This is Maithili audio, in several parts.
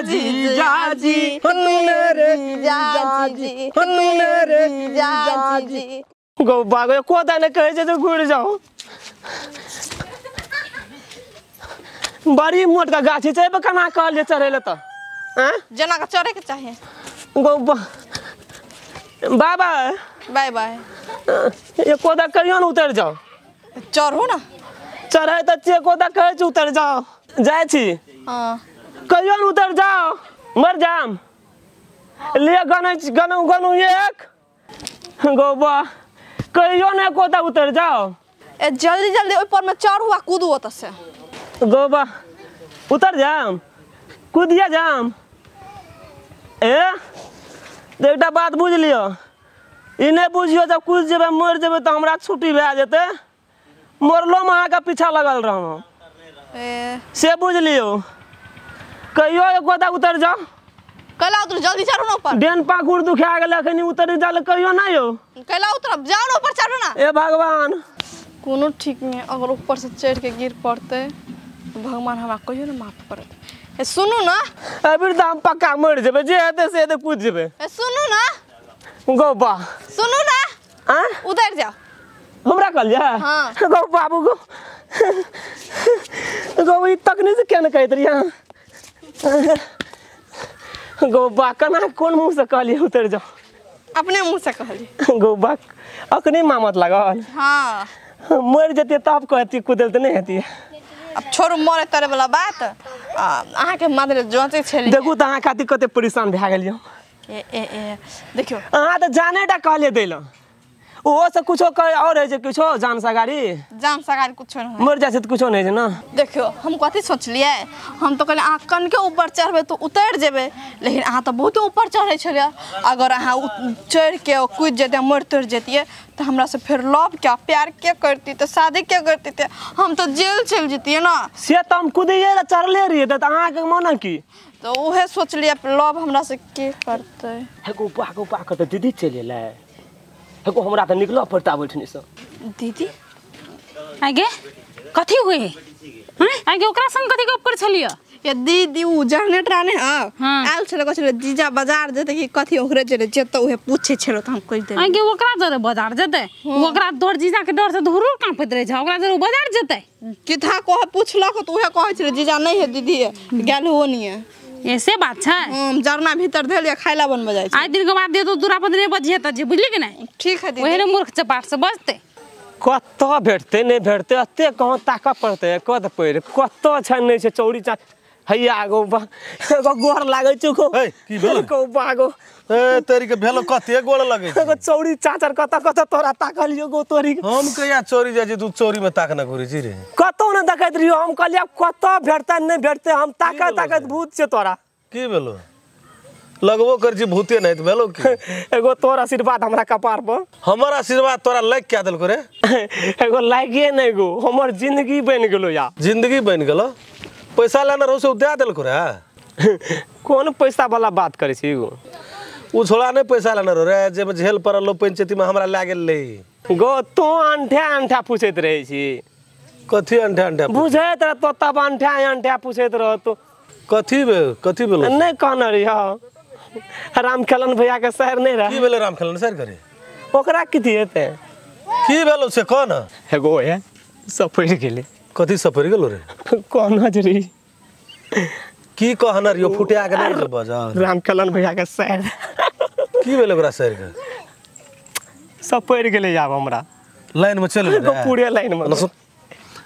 जीजा जी मेरे जीजा जी मेरे जीजा जी। गो बागो को दाने कहे जे घुर जाओ। बड़ी मोट का गाछ छै पे केना कहल जे चढ़े ले त हैं जना के चढ़े के चाहे। गो बाबा बाय बाय। एको दा कहियो न उतर जाओ। चढ़ू ना। चढ़े त छियै एको दा कहै छै उतर जाओ। जाइ छी। हां कहियो न उतर जाओ मर जाम। ले गनै गनू गनू एक गो बा कहियो न एको दा उतर जाओ। ए जल्दी जल्दी ओइ पर में चढ़ू आ कूदू ओत से। गोबा उतर जाम कूदिया जाम। ए एकटा बात बुझ लियो, ई नहीं बुझियो जब कूद जेबै मर जेबै तो हमरा छुट्टी भए जेतै। मरलो में अहाँके पीछा लगल रहब से बुझ लियो। कहियो एको दा उतर जाओ। कैला उतर जल्दी चढ़ू ना ऊपर। डेन पाखुर दुखा गेल अखनी उतर जाल कहियो ना यो। कैला उतरब जाओ ना ऊपर चढ़ू ना। ए भगवान कोनो ठीक नहीं, अगर ऊपर से चढ़ के गिर पड़ते तो भगवान हमरा कहियो ना माफ करत। ए सुनू ना अबीर त हम पक्का मर जेबै, जे हेतै से हेतै कूद जेबै। ए सुनू ना गो बा सुनू ना आ उतर जाओ। हमरा कहलियै? हां गो बाबू गो गो ई तकनी से केना कहैत रहियै गो बा केना कोन मुँह से कहलियै उतर जाओ? अपने मुँह से कहलियै। गो बा अखनी मामत लागल। हां मर जतियै तब कहती कूदल त नहीं हेतियै। अब छोड़ू मरे तरे वाला बात। अहाँ के मादरे जांचे छली। देखू त अहाँ खातिर कते परेशान भए गेलियै। ए ए ए देखियो अहाँ त जाने टा कहलियै दै ल, ओहो से कुछो कह और है जे कुछो जान सगारी जान सगारी कुछो नहीं मर जाइ छै त कुछो नहीं छै ना। देखियो हम कथी सोचलियै, हम तो कहलियै अहाँ कनके ऊपर चढ़बै तो उतर जेबै, लेकिन अहाँ तो बहुत ऊपर चढ़ै छलियै। अगर अहाँ चढ़ के कूद जेतै मर तर जैतियै तो हमरा से फिर लव क्या प्यार के करती तो शादी के करती, ते हम तो जेल चल जैतियै ना। से त हम कूदिए ल चढ़ले रहियै त अहाँ के मन की तो उहे सोचलियै लव हमरा से के करतै। हे गो बा गो बा के दीदी चलि एलै। हेगो हमरा त निकल पड़ता बैठनी से। दीदी आगे कथी हुए हैं? आगे ओकरा संग कथी गप कर छलियै? ये दीदी उ जनरेटर आने हां आयल छले कहै छले जीजा बाजार जेतै कि कथी ओकरे जेतै जेतै उहे पूछे छले त हम कहि देबै। आगे ओकरा जरे बाजार जेतै? ओकरा तोर जीजा के डर से धुरू कांपैत रहे छै, ओकरा जरे बाजार जेतै? किथा कह पूछलक त उहे कहै छले जीजा नहीं है दीदी गेल हो नहीं है। ऐसे बात छै? हम जरना भीतर धेलियै खाइला बनबै जाइ छै। आइ दिन के बाद दे तो दूरा पर नहीं बजिए त जे बुझली कि नहीं? ठीक है दीदी। ओहने मूर्ख चपाट से बजते। कतऽ भेटतै नहीं भेटतै एते कहाँ ताकऽ पड़तै कत पैर कतऽ छै नहीं छै चौरी चा हैया गो बा गोर लागै छौ गो। ए की भेल गो बा गो? ए तेरी के भेलो कते गोर लगै छै गो चौरी चाचर कतऽ कतऽ तोरा ताकलियो गो तोरी। हम कहिया चोरी जाइ छी तू चोरी में ताकना घुरै छी रे? कतौ न देखैत रहियो हम कहलियै आब कतऽ भेटतै नहीं भेटतै हम ताकत ताकत भूत छै तोरा। की भेलो लगबो कर छी भूते नहीं त भेलो की? एगो तोर आशीर्वाद हमरा कपार पर। हमर आशीर्वाद तोरा लाग क्या देलको रे? एगो लागिए नहीं गो हमर जिंदगी बन गेलो या। जिंदगी बन गेलो? पैसा लेने रहो से दे देलको रे? कोन पैसा वाला बात करै छी गो? उ छोड़ा नहीं पैसा लेने रहो रे जे झेल पड़ल पंचायती में हमरा लाग गेल गो। तू अंठा अंठा पूछैत रहै छी। कथी अंठा अंठा बुझैत रह तो तब अंठा अंठा पूछैत रह तो। कथी बे कथी भेलो? नहीं कहने रहियो रामखेलन भैया के शहर नहीं रहा। की भेलै रामखेलन सर करे ओकरा कथी हेतै? की भेलो से कह न। एगो हे सफरि गेलै। कथी सफरि गेलो रे? कहना जे रही की कहना रहियो फुटिया के नहीं बजल। रामखेलन भैया के शहर की भेलै ओकरा शहर के? सफरि गेलै आब हमरा लाइन में चलि गेलै पूरे लाइन में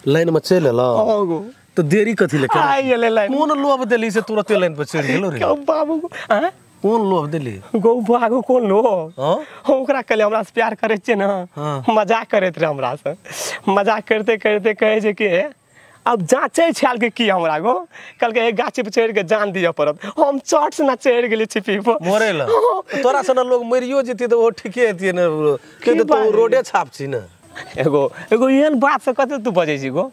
लाइन में चलि एलौ तो देरी कथी ले आई गेलै लाइन। कोन लोभ देली से तुरते लाइन पर चढ़ि गेलो रे? बाबू हां कोन लोभ देली गो बागो? कोन लोभ? हां ओकरा कहले हमरा से प्यार करै छियै ना। मजाक करैत रहे हमरा से। मजाक करते करते कहै छै कि अब जाँचै छल कि की हमरा गो कहलकै एक गाछी पर चढ़ि के जान दिअ पड़त। हम चट से ना चढ़ि गेलियै छिपी पर मरे ल। तोरा सन लोग मरियो जेती त ओ ठीके हेतियै ने के त तू रोडे छाप छी ने। एगो एगो एहन बात से कते तू बजै छी गो?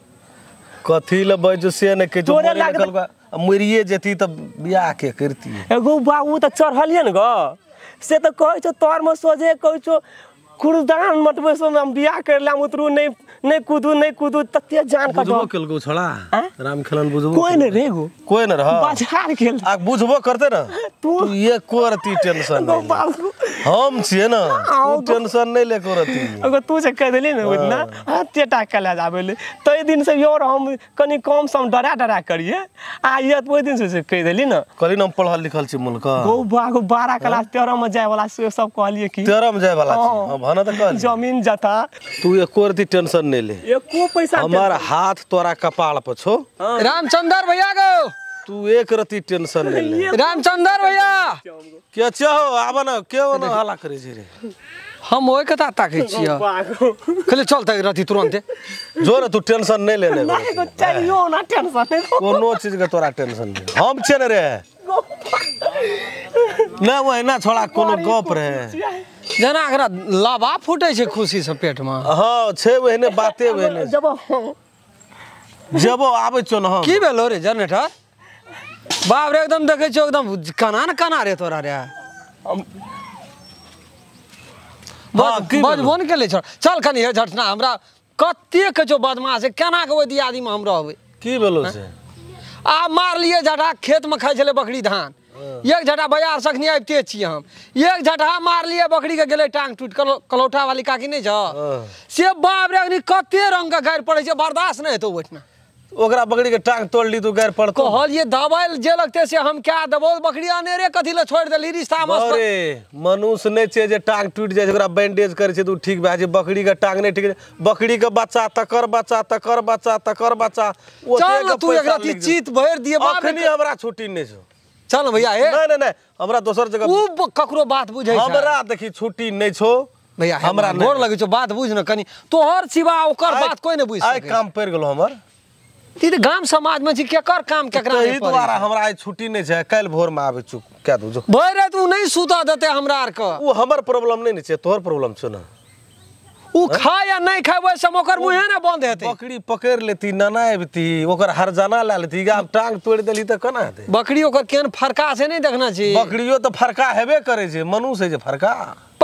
कथी ल बजो से ने के तोरे लागल मरिए जेती त बियाह के करती। एगो बाबू त चढ़लियै ने गो से त कहै छौ तोर में सोझे कहै छौ खुरदान मटबै से हम बियाह कर लाम उतरू नहीं नहीं कूदू नहीं कूदू तते जान का बुझबो केलको छोड़ा राम खेलन बुझबो कोई नहीं रे गो कोई न रह बाजार खेल आ बुझबो करते ना तू ये कोरती टेंशन नहीं हम छिए ना तू टेंशन नहीं ले कोरती अगर तू से कह देली ना उतना हत्ते टाका ले जाबे ले तै दिन से और हम कनी कम सम डरा डरा करिए आ ये ओइ दिन से कह देली ना कहली ना हम पढ़ल लिखल छी मुल्क गो बागो 12 क्लास 13 में जाय वाला से सब कहलिए कि 13 में जाय वाला छी हम हना त कहली जमीन जता तू एको रती टेंशन नहीं ले एको पैसा हमार हाथ तोरा कपाल पर छो रामचंद्र भैया गो तू एक रती टेंशन नहीं ले रामचंद्र भैया के छो आब ना के ना हल्ला करे छै रे हम ओइ कता ताकै छियै कहले चल त रती तुरंते जो रे तू टेंशन नहीं लेने नहीं को चाहियो ना टेंशन नहीं कोनो चीज के तोरा टेंशन नहीं हम छे ने रे ना वो ना छोड़ा कोनो गप रहे जना एकरा लावा फूटे छै खुशी से पेट में हां छै ओहने बाते ओहने जब जब आबै छौ न हम की भेलो रे जनरेटर बाप रे एकदम देखै छियौ एकदम कना न कना रे तोरा रे बजबो ने केले छौ चल कनी हे झटना हमरा कते के छौ बदमाश केना के ओहि दियादी में हम रहबै की भेलो से आ मारलिए झटा खेत में खाइ छलै बकरी धान एक झटा बाजार सखनी आबिते छियै हम एक झटा मारलिए बकरी के गेलै टांग टूट कलौठा वाली काकी नहीं छौ से बाप रे अखनी कते रंग के गारि पड़ै छै बर्दाश्त नहि हेतौ ओहिठिना ओकरा बकरी के टांग तोड़ ली तू गारि पड़तो कहलिए दबाइ जे लगते से हम क्या देबो बकरी अनेरे कथी ले छोड़ देली रिश्ता में अरे मनुष्य नहीं छै जे टांग टूट जाय छै ओकरा बैंडेज करे छै त उ ठीक भए जाइ बकरी के टांग नहीं ठीक बकरी के बच्चा तकर बच्चा तकर बच्चा तकर बच्चा चल तू एकरा चीत भरि दिए बाप अखनी हमरा छुट्टी नहीं छौ चल भैया हे नहीं नहीं नहीं हमरा दोसर जगह उ ककरो बात बुझै छै हमरा देखी छुट्टी नहीं छौ भैया हमरा गोर लगै छौ बात बुझ न कनी तोहर सिवा ओकर बात कोई नहीं बुझ सकै आइ काम पड़ि गेलो हमर ई त गाम समाज में छी केकर काम केकरा नहीं पड़े द्वारा हमरा आइ छुट्टी नहीं छै काल्हि भोर में आबै छु कह दू जो भरि राति उ नहीं सुता देते हमरा आर के उ हमर प्रॉब्लम नहीं छै तोहर प्रॉब्लम छौ ना उ खा या नहीं खाय ओइ सब ओकर मुहे ना बंद हेतै बकरी पकड़ लेती नाना आबती ओकर हरजाना ला लेती आब टांग तोड़ देली त केना हेतै बकरी ओकर केहन फरका से नहीं देखना छी बकरियो त फरका हेबे करे छै मनुष्य है जे फरका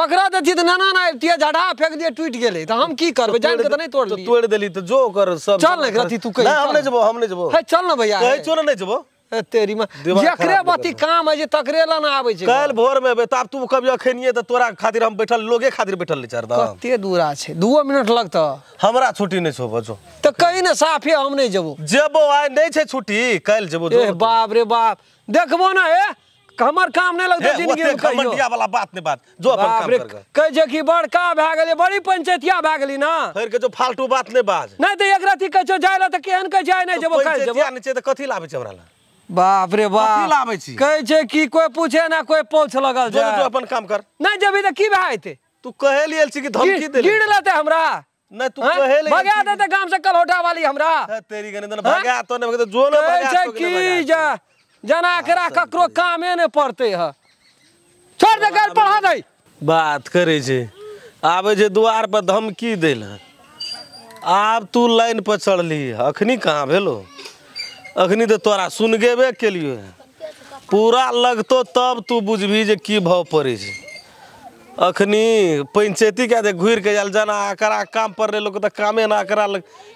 पकड़ा देती त नाना ना आबती झड़ा फेंक दिए टूट गेलै त हम की करबै जान के त नहीं तोड़ ली तोड़ देली त जो ओकर सब चल न रति तू कहि नहीं हम नहीं जेबो हम नहीं जेबो हे चल न भैया कहै छौ न नहीं जेबो तेरी मां जकरे बती काम है जे तकरे ला ना आबै छै काल्हि भोर में एबै तब तू कभी अखनिए त तोरा खातिर हम बैठल लोगे खातिर बैठल ले चार दाम कते दूरा छै 2 मिनट लगतौ हमरा छुट्टी नहीं छौ बजो त कहि न साफे हम नहीं जेबो जेबो आइ नहीं छै छुट्टी काल्हि जेबो ए बाप रे बाप देखबो ना हे हमर काम नहीं लगतौ जिंदगी में कहियो घमंडिया वाला बात नहीं बात जो अपन काम कर कहै छै कि बड़का भए गेलै बड़ी पंचायतिया भए गेली ना फेर के जो फालतू बात नहीं बाज नहीं त एक राति कहै छौ जाय ला त केहन कहै छै आइ नहीं जेबो काल्हि जेबो पंचायतिया नहीं छै त कथी लाबै छै हमरा ला बाप रे बाप कथी लाबै छी कहै छै कि कोई पूछे ना कोई पहुंच लगल जो जाय जो अपन काम कर नहीं जेबी त की भए जेतै तू कहे लेल छी कि धमकी देली गिर लेतै हमरा नहीं तू कहे ले भगा देतै गाम से कलौटा वाली हमरा तेरी गने भगा तो नहीं भगा जो न कहै भगा छै कि जा जना एकरा ककरो कामे नहीं पड़तै ह छोड़ दे घर पढ़ा दे बात करे छै आबै छै द्वार पर धमकी देल आब तू लाइन पर चढ़ली अखनी कहाँ भेलो अखनी तो तोरा सुनगेबे केलियो पूरा लगतो तब तू बुझबी जे की भाव पड़े छै अखनी पंचायती के घुरि के जाल जना एकरा काम पर रहे लोग त कामे ना एकरा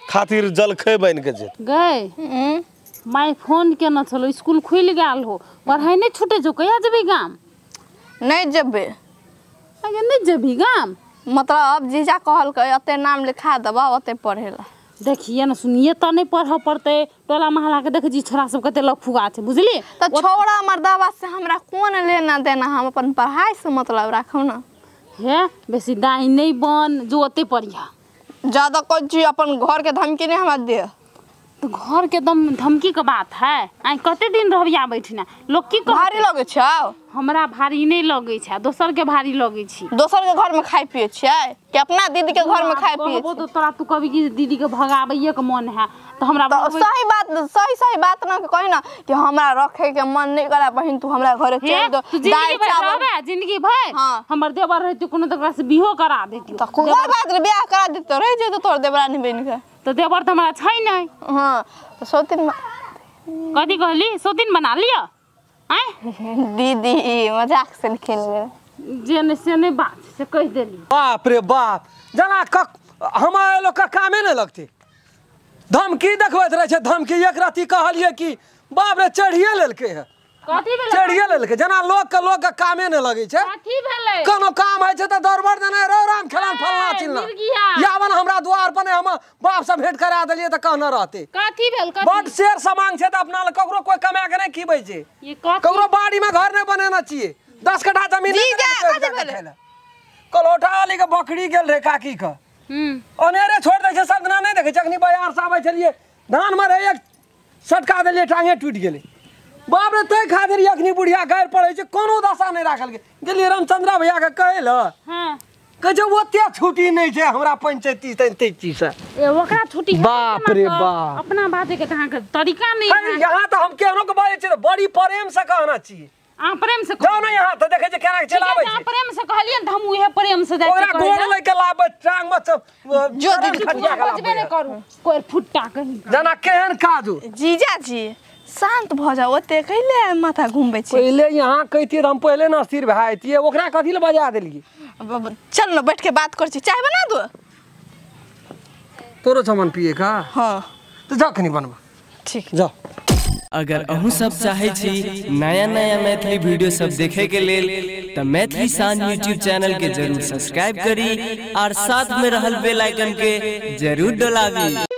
खातिर जलखै बन के जे गए my phone केना छलो स्कूल खुलि गेल हो पढ़ाई नहीं छूटे जो कहिया जेबी गाम नहीं जेबे अगे नहीं जेबी गाम मतलब जीजा कहलकै एते नाम लिखा देबा ओते पढ़ेला देखिए ना सुनिए त नहीं पढ़ पड़ते टोला महला के देख जी छोरा सब कते लफुआ छै बुझली त छोरा मर्दावा से हमरा कोन लेना देना हम अपन पढ़ाई से मतलब राखू ना हे बेसी दाई नहीं बन जो ओते पढ़िया ज्यादा कोई चीज अपन घर के धमकी नहीं हमरा दे तो घर के दम धमकी के बात है आई कते दिन रहबिया बैठना लोग की कहत भारी लगे छै हमरा भारी नहीं लगे छै दोसर के भारी लगे छी दोसर के घर में खाइ पिए छियै कि अपना दीदी के घर में खाइ पिए कहबो तो तोरा तू कभी कि दीदी के भगाबैये के मन है तो हमरा तो सही बात सही सही बात ना कहि ना कि हमरा रखे के मन नहीं करा बहिन तू हमरा घरे चल दो दाल चावल जिंदगी भर हमर देवर रहती कोनो त ओकरा से बिहो करा देती त कोई बात रे बियाह करा देत रह जेतो तोर देवरानी बहिन के तो देवर त हमरा छै नहीं हां तो सौतीन कथी कहली सौतीन बना लिया आय दीदी मजाक से खेल जे ने से नहीं बात से कहि देली। बाप रे बाप, जना हमारे लोग का कामे नहीं लगते, धमकी देखबैत रहे छै धमकी। एक राति कहलिए कि बाप रे चढ़िए लेलकै है, कथी भेलै? चढ़िए लेलकै। जना लोग के कामे नहीं लगै छै, कथी भेलै? कोनो काम होइ छै तऽ दौड़बड़ देने रौ राम खेलन फलना चिलना। यावन हमरा द्वार पर हम बाप से भेंट करा देलिए तऽ कहने रहते। कथी भेल? बड शेर समांग छै तऽ अपना लग ककरो कोई कमा के नहीं खिबै छै, ककरो बाड़ी में घर नहीं बनेना छियै, 10 कट्ठा जमीन। कलौठा वाली के बकरी गेल रहे काकी के, अनेरे छोड़ दै छै, सब दिना नहीं देखै छै। अखनी बाजार से आबै छलियै, धान में रहे एक सटका देलियै, टांगे टूटि गेलै। बाप रे तै खातिर अखनी बुढ़िया गारि पड़ै छै, कोनो दशा नहीं राखल गेलियै। रामचंद्रा भैया के कहै लए, कहै छै ओते छुट्टी नहीं छै हमरा पंचायती तैंती से। ओकरा छुट्टी? बाप रे बाप, अपना बाजै के अहाँके तरीका नहीं है। यहाँ तऽ हम केहनो के बाजै छियै, बड़ी प्रेम से कहना छियै। अहाँ प्रेम से जाउ ने, यहाँ तऽ देखै छियै केना चलाबै छै। अहाँ प्रेम से कहलियै तऽ हम उहे प्रेम से जाइ छियै। ओकरा गोड़ लए के लाबै, टांग में जो खटिया के बजबे नहि करू, कोइ फुट्टा कहीं जना केहन काजू। जीजाजी शांत भऽ जाउ, ओते कैले माथा घुमबै छी? पहिले यहाँ कहितियै हम पहिले न स्थिर भए जैतियै, ओकरा कथी लए बजा देलियै? चल न बैठ के बात करै छी, चाय बना दो। तोरो चमन पिए का? हाँ तऽ जा कनी बनबा। ठीक जा। अगर अहूँ सब चाहे छी नया नया मैथिली वीडियो सब देखे के लेल त मैथिली शान यूट्यूब चैनल के जरूर सब्सक्राइब करी और साथ में रहल बेल आइकन के जरूर दबावी।